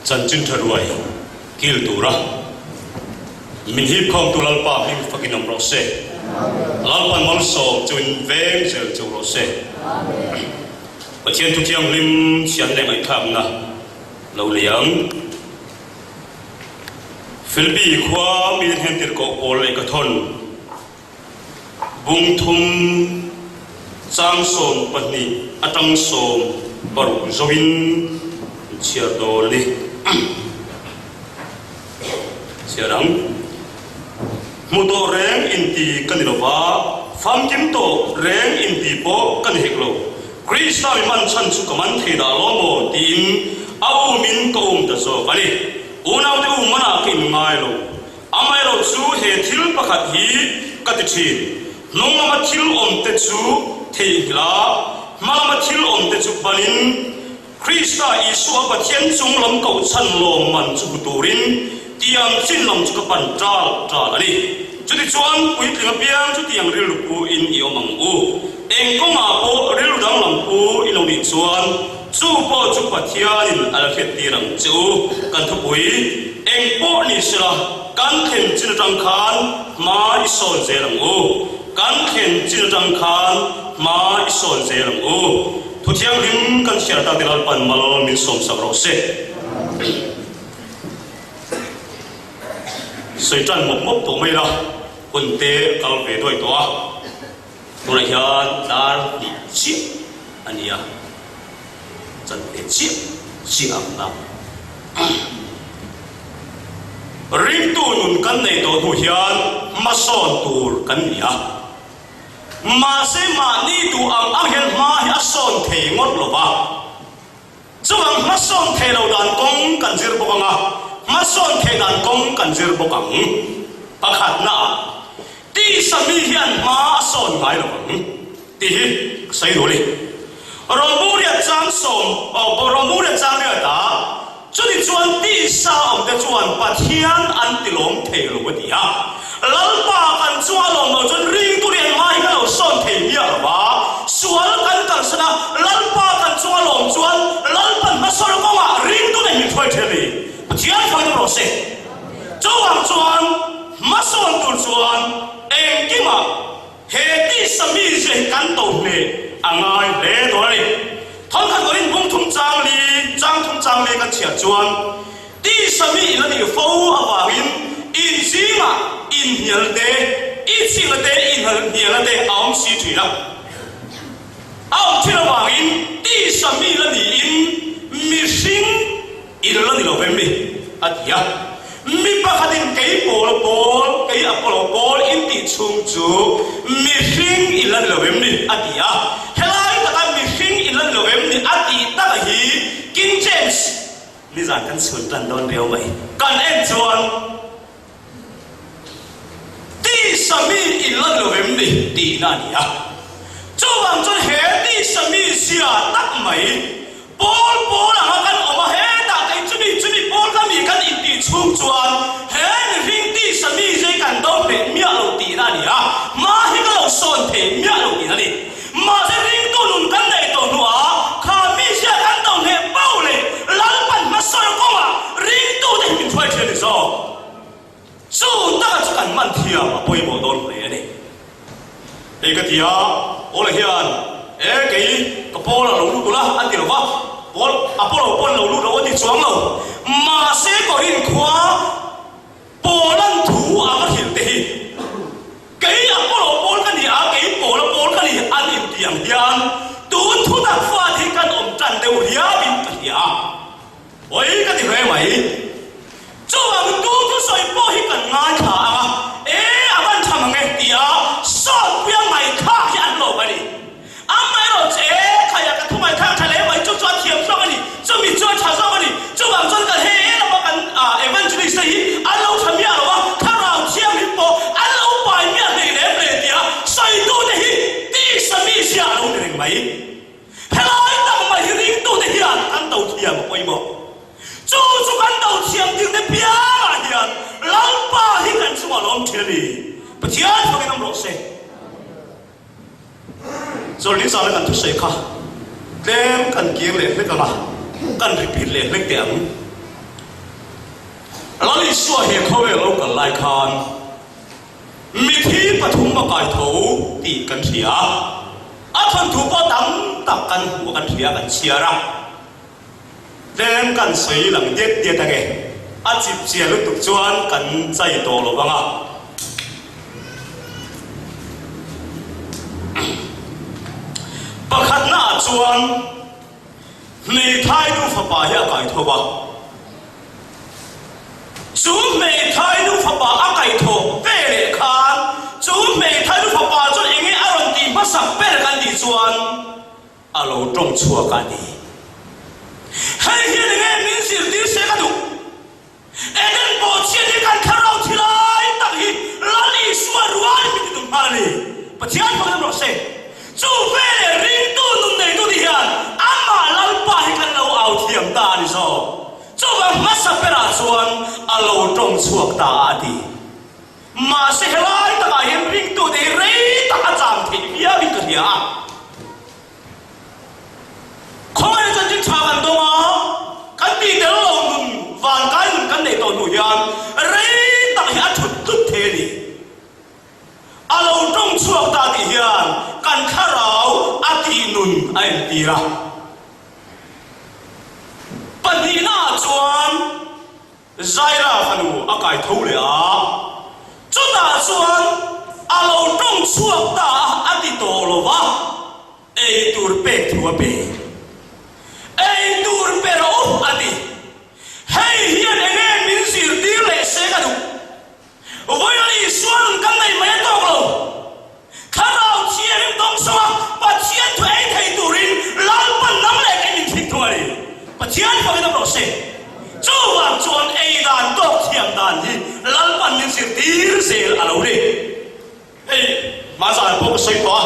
Chanchin tha ruai kil tura min hip khawmtu Lalpa hming fakin awm rawh se. Lalpan malsawm chuin veng zel chu rawh se. Pathian thu thianghlim chhian leh ngaihthlakna lo nei ang. Philippi khua mi hnen tirhkoh pawl leh ka thawn. Bung thum chang 12 atang 16 zoin an chhiar dawn a ni. Chhiar ang. Hmu tawh reng inti ka ni lo va, famkim tawh reng inti pawh ka ni hek lo. Krista mi man chhan chu ka man thei dah lo maw tiin a umin ka um ta zawk a ni. Unaute um manah ka inngai lo. Amaherawh chu he thil pakhat hi ka ti thin, hnung lama thil awmte chu theihnghilh a, hma lama thil awmte chu panin Krista Isua Pathian chung lam kohchhan lawmman chu hmu turin tiang chin lam chu ka pan ṭal ṭal a ni. Chutichuan puitling apiang chutiang rilru pu in i awm ang u. Eng kawngah pawh rilru danglam pu i lo nih chuan Chu pawh chu Pathianin a la hriattir ang che u. Kan thupui eng pawh ni sela, kan thlen chin atang khan hma i sawn zel ang u. Kan thlen chin atang khan hma i sawn zel ang u. Thu thianghlim kan chhiar tak te Lalpan mal min sawmsak rawh se. Sawi tan mawp mawp tawh mai la, hun te a kal ve duai tawh a. Tunah hian dar hnih chiah a ni a, chanve chiah chiah ang ta. Ringtu nun kan nei tawh hnu hian hmasawn tur kan ni a, mahse mahni duh ang ang hian hma hi a sawn thei ngawt lo va. Chuvang hmasawn thei lo dan kawng kan zir bawk ang a, hmasawn thei dan kawng kan zir bawk ang. Pakhatnaah, tisa mi hian hma a sawn ngai lo ang tih hi ka sawi duh a ni. Rawmuriat chang sawm, aw, Rawmuriat chang riata, Chuti chuan tisa awmte chuan Pathian an tilawm thei lo a ti a. Lalpa kan chu a lawm lo chuan ringtu rian hma hi ka lo sawn thei miah lo va, sual kan kalsan a, Lalpa kan chu a lawm chuan Lalpan hmasawn kawngah ringtu nen min hruai ṭhen a ni. Pathian hruai deuh rawh se. Chuvang chuan hmasawn tur chuan engkimah He tisa mizia hi kan to hle a ngai hle dawn a ni. Thawnkhat Korin bung thum chang li, chang thum chang li kan chhiar chuan tisa mi in a nih fo avangin in zingah inhnial te, inchhingna te, inhnialna te a awm si thin a. A awm thin avangin tisa mi la niin mihring In la ni lo ve mi? a ti a. Mi pakhatin kei pawl pawl, kei Apollo pawl in tih chhung chu mihring in la ni lo em ni? a ti a. Helai taka mihring in la ni lo em ni? a tih taka hi King James nizan kan chhun tan dawn riau mai. Kan en chuan Tisa mi in la ni lo em ni? tihna a ni a. Chuvang chuan he tisa mi zia tak mai Pawl pawl anga kan awm a, hetah kei chumi chumi pawl ka mi kan intih chhung chuan he mihring tisa mi zai kan do hneh miah lo tihna a ni a, hma hi ka lo sawn thei miah lo tihna a ni. Mahse ringtu nun kan nei tawh hnuah kha mi zia kan do hneh pauh leh Lalpan hmasawn kawngah ringtute hi min hruai thin a ni zawk. Chu taka chu kan hman thiam a pawimawh dawn hle a ni. Hei ka ti a, Paula hian, E kei ka Paula lo lut ula a ti lo va, Paul, Apollo pawn lo lut lo a ti chuang lo. Mahse Korin khua Paula'n thu a va hrilh te hi, Kei Apollo pawl ka ni a, kei Paula pawl ka ni an inti ang hian tun thu tak fat hi kan awm tan deuh riauin ka hria a. Oi ka ti hle mai. Chuvang tu thusawi pawh hi kan ngaithla ang a, e a van tha mang e tia sawtpuia ngaihthlak hi an lawm a ni. Amaherawh chu e khaia ka thu ngaihthlak tha hle mai, chu chu a thiam zawk a ni, chumi chu a tha zawk a ni. Chuvang chuan kan hei e lama kan evangelist te hi an lo tha miah lo a, thlarau thianghlim pawh an lo pai miah hlei lem le tia sawitute hi tisa mizia a lo ni reng mai. Helai tak mai hi ringtute hian kan do thiam a pawimawh. Chu chu kan do thiam tirte piangah hian Lalpa hi kan chungah lawm thin a ni. Pathian fakin awm rawh se. Chawlhni zana kan thusawi kha tlem kan kir leh hlek ang a, kan repeat leh hlek teh ang. Isua he khawvel lo kal lai khan mithi pathum a kai tho tih kan hria a, a thawnthu pawh tam tak kan hmu a kan hria a kan chhiar a. Tlem kan sawi lang diat diat ange, a chip chia lutuk chuan kan chai tawh lo vang a. Pakhatna ah chuan hmeithai nu fapa hi a kai tho va, chu hmeithai nu fapa a kai thawh ve leh khan chu hmeithai nu fapa chuan enge a rawn tih hmasak ber kan tih chuan, A lo tawng chhuak a ni. Hei hian enge min zirtir se ka duh? Eden bawhchhiat hi kan thlarau thi lai tak hi Lal Isua rual min ti tum nghal a ni. Pathian hmang em rawh se. Chu veleh ringtu nun neitu ti hian amah Lalpa hi kan lo au thiam ta a ni zawk. Chuvang hmasa berah chuan a lo tawng chhuak ta a ti. Mahse helai takah hian ringtute hi rei tak a chang theih viauin ka hria a. Khawngaihna chanchin tha kan dawng a, kan tih tel lo nun vankai nun kan neih tawh hnu hian rei tak hi a thut tlut thei a ni. A lo tawng chhuak ta tih hian kan thlarau a tih nun a entir a. Pahnihnaah chuan. Zaira fanu a kai tho leh a, chutah chuan a lo tawng chhuak ta a, a ti tawh lo va, ei tur pek thu a pe. Ei tur pe rawh u, a ti. Hei hian enge min zirtir leh se ka duh. Vawiin Isua nun kan nei mai a tawk lo. Thlarau thiangin dawng sawng a, Pathian thu ei thei turin Lalpan nang leh kei min thik thung a ni. Pathian fakin awm rawh se. Chuvang chuan ei dan tawk thiam dan hi Lalpan min zirtir zel a lo ni. Hei hmanzan pawh ka sawi tawh a,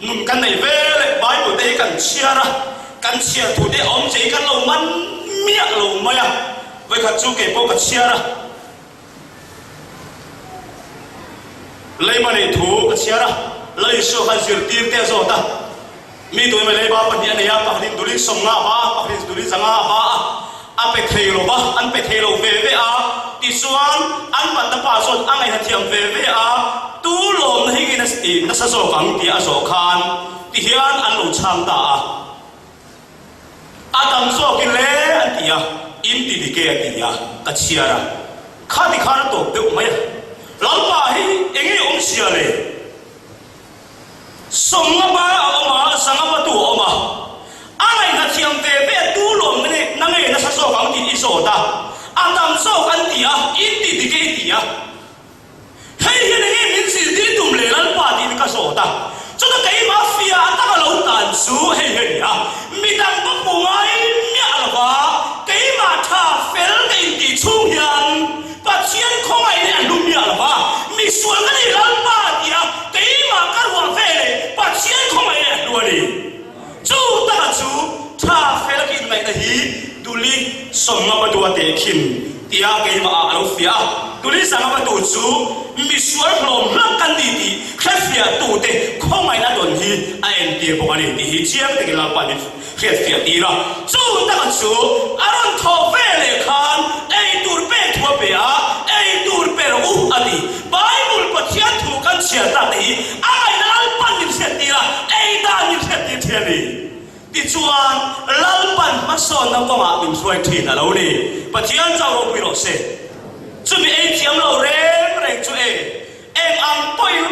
nun kan nei ve leh Bible te hi kan chhiar a, kan chhiar thu te a awm che hi kan lo man miah lo mai a, vawikhat chu kei pawh ka chhiar a. Leima neih thu ka chhiar a, Lal Isua khan zirtir te a zawt a. Mi tuin mai leiba pahnih a nei a, pakhatin duli sawmnga a ba a, pakhatin duli zanga a ba a, a pe thei lo va, an pe thei lo ve ve a. Tichuan, an batna pa chuan a ngaihna thiam ve ve a, Tu lawmna hi nge nasa zawk ang tih a zawh khan tihian an lo chhang ta a. A tam zawk in le an ti a, in ti dik e a ti a, ka chhiar a, kha ti khan a tawp deuh mai a, Lalpa hi enge awm sia le? Sawmnga ba a awm a, zanga ba tu a awm a, a ngaihna thiam ve ve a tu lawm nge na nge nasa zawk ang tiin i zawt a, a tam zawk an ti a, in ti dik e i ti a. Hei hian enge min zirtir tum leh Lalpa tiin ka zawt a, chuta keimah fiah taka lo tan chu hei hi a ni a, midang ka hmu ngai miah lo va, keimah tha fel ka intih chhung hian Pathian khawngaih leh a hlu miah lo va, misual ka ni Lalpa tia keimah ka ruah ve leh Pathian khawngaih leh a hlu a ni. Chu taka chu tha fel ka inngaihna hi Duli Sawmngabatu a tehkhin tia keimah ah a lo fiah a. Duli Sangabatu chu misual hlawm hlak kan ni tih hrefiahtute khawngaihna dawn hi a entir bawk a ni tih hi chiang takin Lalpa min hriatfiah tir a. Chu taka chu a rawn thawh ve leh khan eitur pek thu a pe a, eitur pe rawh u a ti. Bible Pathian thu kan chhiar tak te hi a ngaihna Lalpan min hriattir a, ei dan min hriattir thin a ni. Tichuan, Lalpan hmasawnna kawngah min hruai thin a lo ni. Pathian chauh ropui rawh se. Chumi ei thiam lo reng reng chu e, eng ang pawhin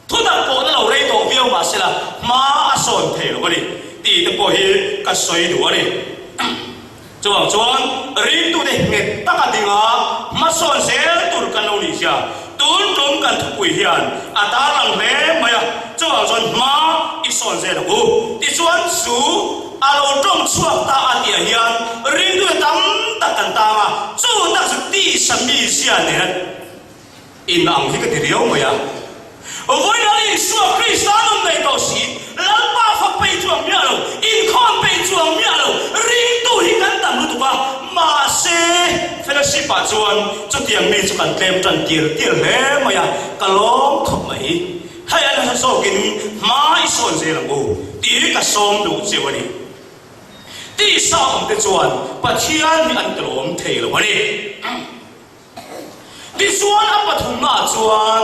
Thu dang pawh na lo rei tawh viau mah sela hma a sawn thei lo a ni tih te pawh hi ka sawi duh a ni. Chuvang chuan ringtute nghet taka dinga hmasawn zel tur kan lo nih zia tun tum kan thupui hian a tarlang hle mai a, chuvang chuan hma i sawn zel ang u. Tichuan chu a lo tawng chhuak ta a tihah hian ringtute tam tak kan tang a, chu tak chu tisa mizia nen In ang hi ka ti riau mai a. Vawiin Isua Krista nun nei tawh si, Lalpa fak peih chuang miah lo, inkhawm peih chuang miah lo, ringtu hi kan tam lutuk a, mahse fellowship ah chuan chutiang mi chu kan tlem tan tial tial hle mai a, ka lawm khawp mai. Hei a nasa zawkin hma i sawn zel ang u tih ka sawm duh cheu a ni. Tisa awmte chuan Pathian hi an tlawm thei lo a ni. Tichuan a pathumnaah chuan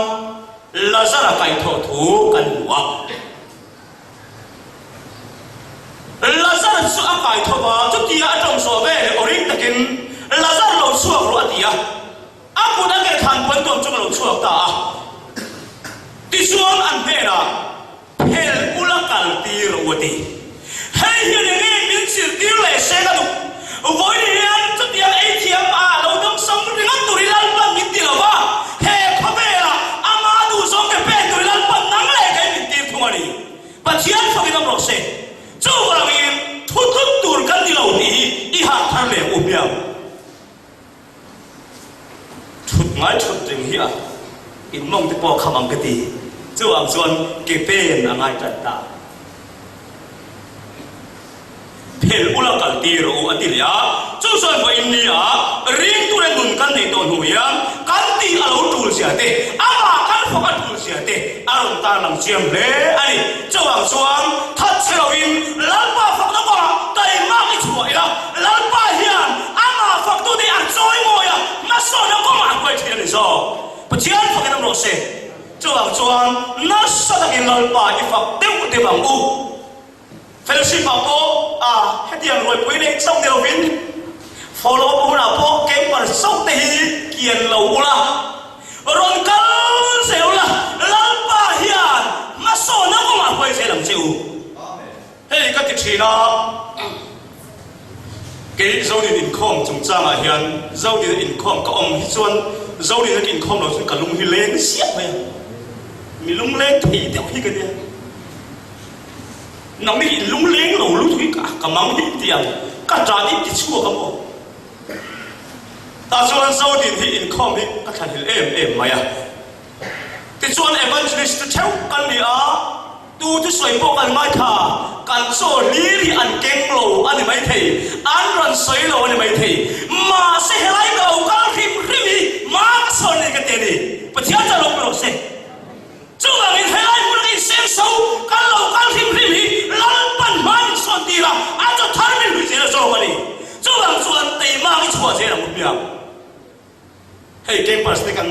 Lazara kaihthawh thu kan hmu a. Lazar chu a kaitho va, chutia a tawng zawh ve leh awring takin, Lazar lo chhuak rawh a ti a. A kut a ke than puan tuam chu ka lo chhuak ta a. Tichuan an hnenah, Phel ula kal tir rawh u a ti. Hei hian eng nge min zirtir leh se ka duh? Vawiin hian chutiang ei thiam ah lo dawngsawm ringawt turin Lalpan min ti lo va, he khawvelah ama duhzawng ke pen turin Lalpan nang leh kei min tir thung a ni. Pathian fakin awm rawh se. Chuvangin thu tlut tur kan ni lo tih hi i harh thar leh u hmiang. Thut ngai thut reng hi a in mawng te pawh a kham ang ka ti. Chuvang chuan ke pen a ngai tan ta. Phel ula kal tir rawh u a ti leh a. Chu chuan vawiin ni a ringtu leh nun kan neih tawh hnu hian kan tih a lo tul zia te, amah kan fawk a tul zia te a rawn tarlang chiang hle a ni. Chuvang chuan that chhe loin Lalpa fakna kawngah taimak i chhuah ila, Lalpa hian amah faktute a chawi mawi a, hmasawnna kawngah a hruai thin a ni zawk. Pathian fakin awm rawh se. Chuvang chuan nasa takin Lalpa i fak deuh deuh ang u. Fellowship ah pawh a hetiang ruaipui neih chauh ni lovin follow up hunah pawh camper chauh te hi kian lo ula, rawn kal zel ula, Lalpa hian hmasawnna kawngah hruai zel ang che u. Hei ka ti thin a, kei Zodin inkhawm chungchangah hian Zodina inkhawm ka awm hi chuan Zodina ka inkhawm lo chuan ka lung hi leng siah mai a, mi lung leng thei deuh hi ka nia. Nang hi in lung leng lo lutuk hi ka mang hi ti ang, ka tan in ti chhuak a maw? Tah chuan Zodin hi inkhawm hi ka thlanhil em em mai a. Tichuan Evangelist te theuh kan ni a, tu thusawi pawh kan ngaithla, kan chaw hlir hi an keng lo a ni maithei, an rawn sawi lo a ni maithei, mahse helai ka lo kal hrim hrim hi ma ka sawn a ni ka ti a ni. Pathian chuan lo pui rawh se. Chuvangin helai hmun a insem so kan lo kal hrim hrim hi Lalpan hma min sawn tir a, a chaw thar min hlui zel zawk a ni. Chuvang chuan teimang i chhuah zel ang u hmiang. Hei campers te kan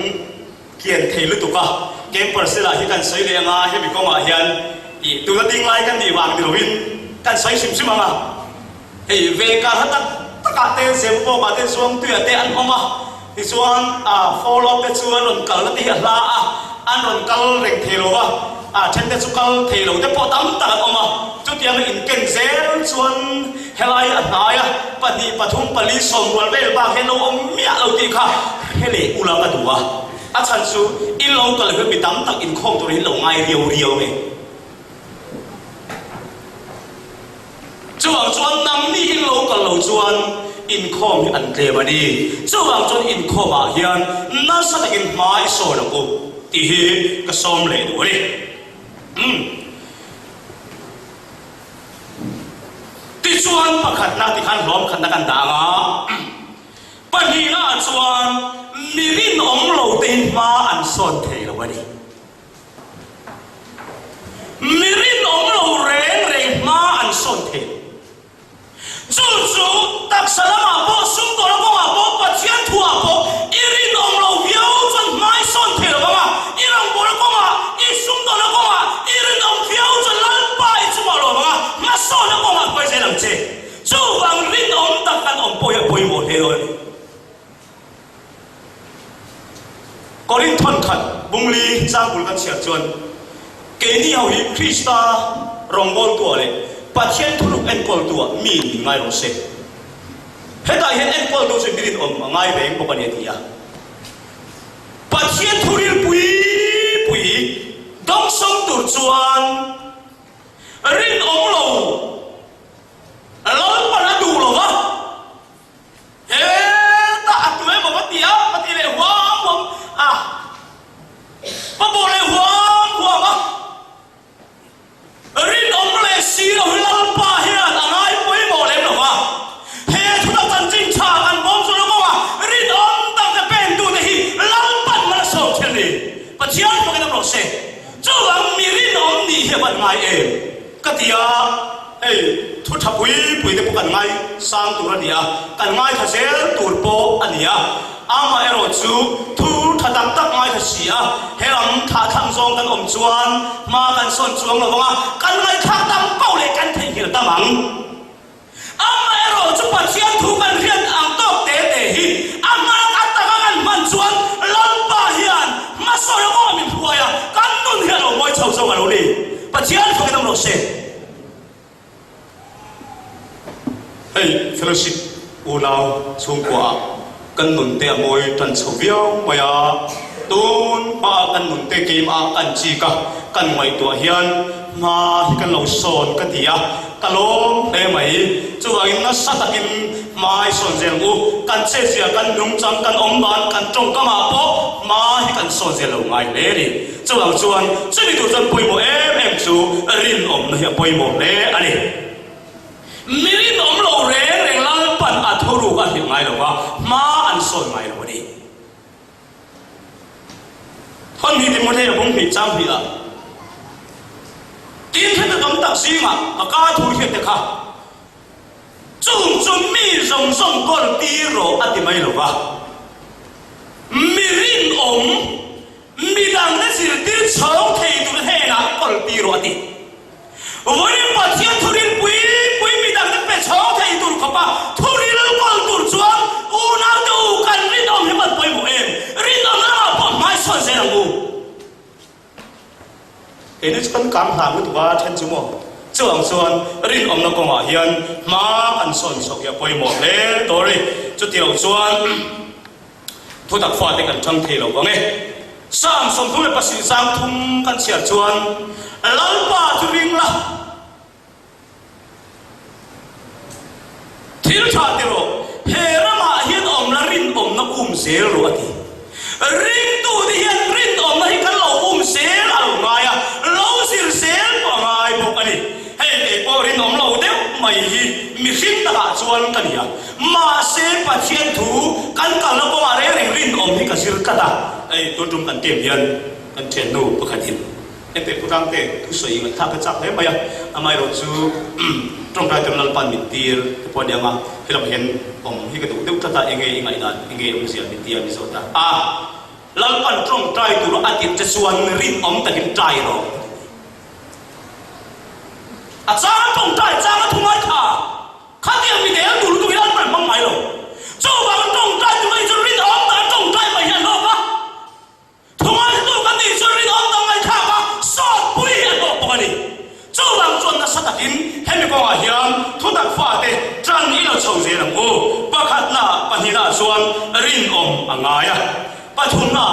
kian thei lutuk a, campers te lah hi kan sawi leh anga hemi kawngah hian ih tuna ding lai kan nih vang ni loin kan sawi hrim hrim ang a. Hei ve kar ha tak takah te Zembawkah te Zuangtuiah te an awm a, tichuan ah follow te chu an rawn kalna te hi a hla a, an rawn kal reng thei lo va, ah then te chu kal thei lo te pawh tam tak an awm a, chutianga inken zel chuan Helai a hnai a, pahnih, pathum, pali, sawmrual vel bak hian lo awm miah lo tih kha hre leh ula ka duh a. A chhan chu in lo kal hian mi tam tak inkhawm tur hi lo ngai riau riau nge. Chuvang chuan nangni in lo kal lo chuan inkhawm hi an tlem a ni. Chuvang chuan inkhawmah hian nasa takin hma i sawn ang u tih hi ka sawm leh duh a ni. Umm. Tichuan pakhatna tikhan hlawm khatna kan dah ang a, pahnihnaah chuan mi rinawm lo te hi hma an sawn thei lo a ni. Mi rinawm lo reng reng hma an sawn thei lo. Chu chu taksa lamah pawh, sumdawlna kawngah pawh, Pathian thuah pawh i rinawm lo viau chuan hma i sawn thei lo vang a, i rawngbawlna kawngah, i sumdawlna kawngah i rinawm viau chuan Lalpa i chungah lo vang a, hmasawnna kawngah hruai zel ang che. Chuvang rinawm tak kan awm pawh hi a pawimawh hle dawn a ni. Korinth thawn khat bungli changkul kan chhiar chuan, Keini ho hi Krista rawngbawltuah leh Pathian thuruk enkawltuah mi min ngai rawh se. Hetah hian enkawltu chu mi rinawm a ngai reng bawk a ni a ti a. Pathian thuril pui pui dawngsawng tur chuan rinawm lo Lalpan a duh lo va. Hetah a tu emaw va ti a, va ti leh huam huam a, va bawh leh huam huam a, rinawm leh si lo hi Lalpa hian a ngai pawimawh lem lo va, he thutak chanchin tha kan bawm chu lo kawng a, rinawm tak te pentute hi Lalpan mal a sawm thin a ni. Pathian fakin awm rawh se. Chuvang mi rinawm nih hi a van ngai em? Ka ti a. sang tur a ni a, kan ngaithla zel tur pawh a ni a. Amaherawh chu thu tha tak tak ngaithla si a, he lam thlahthlam zawng kan awm chuan hma kan sawn chuang lo vang a, kan ngaihthlak tam pauh leh kan theihnghilh tam ang. Amaherawh chu Pathian thu kan hriat ang tawk te te hi a hman a taka kan hman chuan Lalpa hian hmasawi a awm in hruai a, kan nun hi a lo mawi chho zawk a lo ni. Pathian fakin awm rawh se. Hei fellowship unau chhungkua ah kan nun te a mawi tan chho viau mai a, tun hma ah kan nun te keimah ah kan chik a, kan ngaihtuah hian hma hi kan lo sawn ka ti a, ka lawm hle mai. Chuvangin nasa takin hma hi sawn zel ang u, kan chetzia, kan nungchang, kan awm dan, kan tawngkam ah pawh hma hi kan sawn zel lo ngai hle a ni. Chuvang chuan chumi tur chuan pawimawh em em chu rinawmna hi a pawimawh hle a ni. Mi rinawm lo reng reng Lalpan a thuruk a hrilh ngai lo va, hma an sawi ngai lo a ni. Hawn hi Timothea bung hnih chang hnih ah tin hre ta tam tak zingah ka ka thu hian te kha chung chu mi zawng zawng kawl tir rawh a ti mai lo va, mi rinawm Midangte zirtir chhawng thei tur hnenah kawl ti rawh a ti. Vawiin Pathian thuril pui pui midangte pe chhawng thei tur khawpa thuril kawl tur chuan unaute u kan rinawm hi van pawimawh em? Rinawmna lamah pawh hmaichhawn zel ang u. Keini chu kan kang hlang lutuk a then chu maw? Chuvang chuan rinawmna kawngah hian hma kan sawn chhoh hi a pawimawh hle tawh a ni. Chutiang chuan. Thutak fate kan chang thei lo vang e. Psalm 37 chang thum kan chhiar chuan, Lalpa chu ring la, thil tha ti rawh, he ramah hian awm la rinawmna um zel rawh a ti. Ringtute hian rinawmna hi kan lo um zel a lo ngai a, lo zir zel pawh a ngai bawk a ni. Hei kei pawh rinawm lo deuh mai hi mihring takah chuan ka ni a. Mahse Pathian thu kan kalna kawngah reng reng rinawm hi ka zir tlat a. Hei tun tum kan team hian kan thiannu pakhatin hete Putangte thusawi ngaihthlak ka chak hle mai a, amaherawh chu tawngtai tum Lalpan min tir te pawh a ni ang a, helam hian awm hi ka duh deuh tlat a, enge i ngaihdan, enge awmzia min ti a, mi zawt a. A Lalpan tawngtai tur a tirh che chuan rinawm takin tai rawh. A chang tawngtai chang a thu ngai kha. Khatiang mi del tur lutuk hi an hman hmang ngai lo. Chuvang tawngtai tur hi chu rinawm tak a tawngtai mai hi an hlawk a. Thungaihtu kan nih chuan rinawm tak ngaihthlak a sawt pui hi a hlawk bawk a ni. Chuvang chuan nasa takin hemi kawngah hian thutak fate tan i lo chho zel ang u. Pakhatna, pahnihna chuan rinawm a ngai a. Pathumna,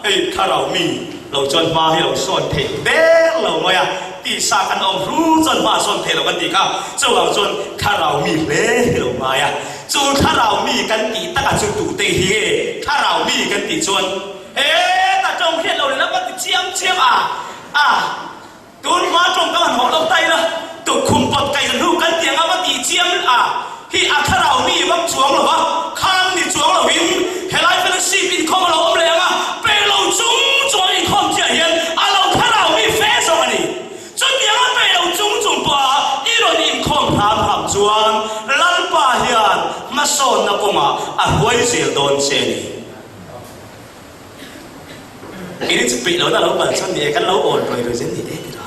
hei thlarau mi lo chuan hma hi lo sawn theih der lo mai a, tisa kan awm hru chuan hma a sawn theih lo kan tih kha, chuvang chuan thlarau mi hle hi lo ngai a, chu thlarau mi kan tih takah chu tute hi nge thlarau mi kan tih chuan heta tawng hriat lo leh lam kan ti chiam chiam a, a. Tun hma tawng ka han hawh lo ta ila, tukkhum pawt kai hnu kan ti anga va tih chiam a hi a thlarau mi vak chuang lo va, khang ni chuang lo in helai fellowship inkhawm a lo awm leh anga pe lo chung chung an inkhawm chiah hian a lo thlarau mi fe zawk a ni. Chutianga pe lo chung chung pawha i rawn inkhawm hram hram chuan Lalpa hian hmasawnna kawngah a hruai zel dawn che a ni. Ini chu peih lohna lo kal chuan ni e, kan lo awn ruai ruai zel ni e ti ra.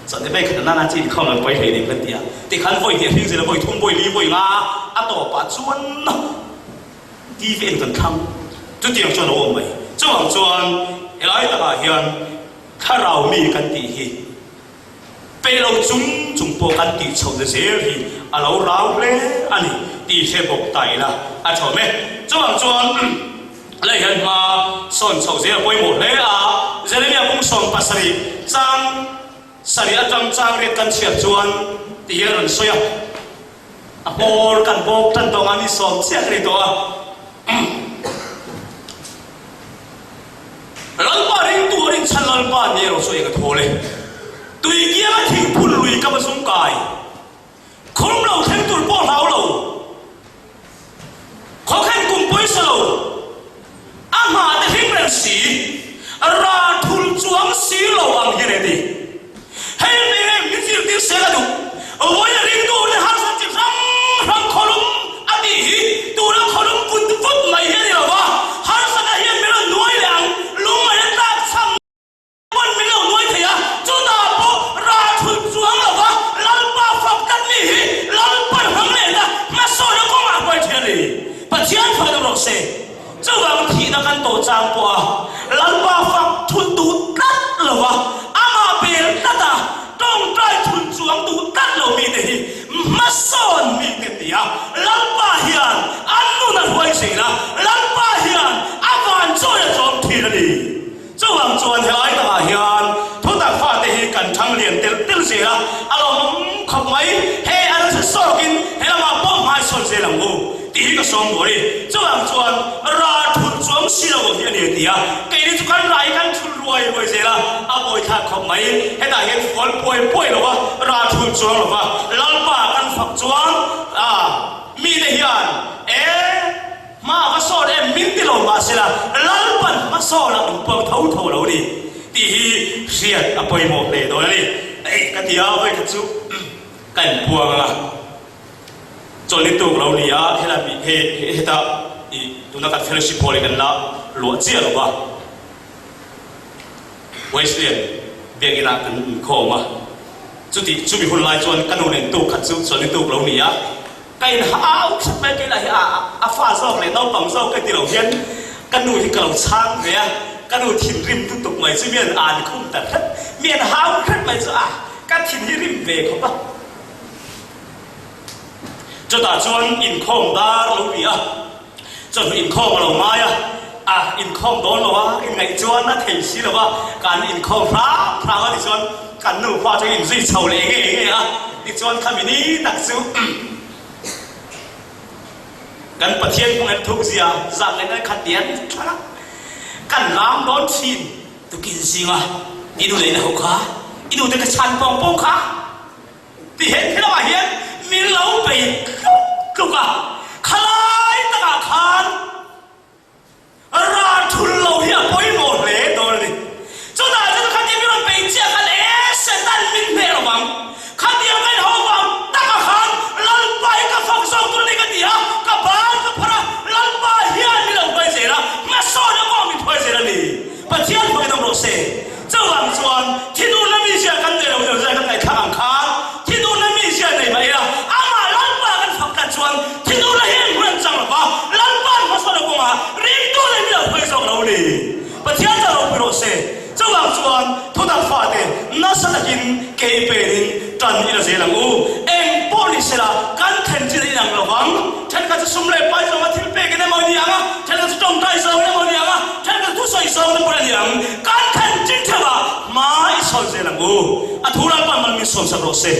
Chuan vei khat nana chi inkhawm lo pawi hlei nen kan ti a, tikhan vawi hnih a hring zel a, vawi thum, vawi li, vawi nga a tawpah chuan TV en kan thlang. Chutiang chuan a awm mai. Chuvang chuan helai takah hian thlarau mi kan tih hi Pe lo chung chung pawh kan tih chhohna zel hi a lo rau hle a ni tih hre bawk ta ila a thawm e. Chuvang chuan lei hian hma sawn chhoh zel a pawimawh hle a, Jeremia bung 70 chang sarih atang chang riat kan chhiar chuan ti hian rawn sawi a, a hmawr kan bawk tan tawh ang a ni sawm chiah ka ni tawh a. Lalpa ringtu a rinchhan Lalpa ni erawh chu eng a thawl e. Tui kianga thingphun lui ka va zum kai. Khum lo thleng tur pawh hlau lo. Khawkhen kum pawisa lo. A hmah te hlim reng si. Ral thul chuang si lo ang hian e ti. Hei mi nge min zirtir sel a duh. Vawiin ringtu te harsat chi hrang hrang khawlum. Pathian fakin awm rawh se. Chuvang thihna kan tawh chang pawh a Lalpa fak thun duh tlat lo va, amah bel tlat a tawngtai thun chuang duh tlat lo mite hi hmasawn mite an ni a. Lalpa hian a nun a hruai zel a, Lalpa hian a van chawi a tlawm thin a ni. Chuvang chuan helai takah hian thutak fate hi kan thang lian telh telh zel a, a lawmawm khawp mai. Hei a nasa zawkin he lamah pawh hmaichhawn zel ang u tih hi ka sawm bawr i. Chuvang chuan ra thulh chuang si lo hi a ni a ti a, keini chu kan ra hi kan thulh ruai ruai zel a, a bawithlak khawp mai. Hetah hian fual puai puai lo va, ra thulh chuang lo va, Lalpa kan fak chuan mite hian e, Hma a va sawn em min ti lo mahsela Lalpan hmasawn ah min puang tho tho lo ni tih hi hriat a pawimawh hle dawn a ni. Ei ka ti a, vawikhat chu ka inpuang ang a, chawlhni tuk lo ni a, helai mi he heta i tuna kan fellowship hall hi kan la luah chiah lo va, Wesleyan biakinn ah kan inkhawm a, chuti chumi hun lai chuan ka nu nen tuk khat chu chawlhni tuk lo ni a, Ka in hau thlap mai kei lah hi a a fa zawk leh naupang zawk ka ti lo hian ka nu hi ka lo chhang ve a, ka nu thinrim lutuk mai chu mian an khum ta hret, mian hau hret mai chu a ka thin hi rim ve khawp a. Chutah chuan inkhawm dar lo ri a, chawhnu inkhawm a lo ngai a, a inkhawm dawn lo a, inngaih chuan a thei si lo a, kan inkhawm hram hram a tichuan Kan nupa chu inzui chho leh nge nge a, tichuan khami ni tak chu kan Pathian hmangin thukzia zah leh ngai khat dian thlang a, kan lam dawn thin. Tukin zinga i nu leh i ho kha, i nute ka chhan pawng pawng kha ti he thil lamah hian min lo bei tluk tluk a, khalai takah khan Ral thul lo hi a pawimawh hle dawn a ni. Chutah chuan khatiang mi rawn peih chiah khan e Satan min hneh lo vang. Khatiang ka inho vang takah khan Lalpa hi ka fak zawk tur a ni ka ti a, ka ban ka phar a, Lalpa hian min lo hruai zel a, hmasawn a kawng min hruai zel a ni. Pathian hruai dawm rawh se. Chuvang chuan thinurna mizia kan nei lo deuh zai kan ngaihthlak ang khan thinurna mizia nei mah ila amah Lalpa kan fak tlat chuan thinurna hi engmah an chang lo va, Lalpa'n hmasawn a kawngah ringtu leh mi lo hruai zawk lo ni. Pathian chu a ropui rawh se. Chuvang chuan thutak fate nasa takin kei penin tan i la zel ang u. Eng pawh ni sela kan thlen chin a inang lo vang. Thenkhat chu sum leh pai zawnga thil pekin emaw ni ang a, thenkhat chu tawngtai zawngin emaw ni ang a, thenkhat chu thusawi zawngin emaw a ni ang. Kan thlen chin theuh a, hma i sawn zel ang u. A thu Lalpa'n mal min sawnsak rawh se.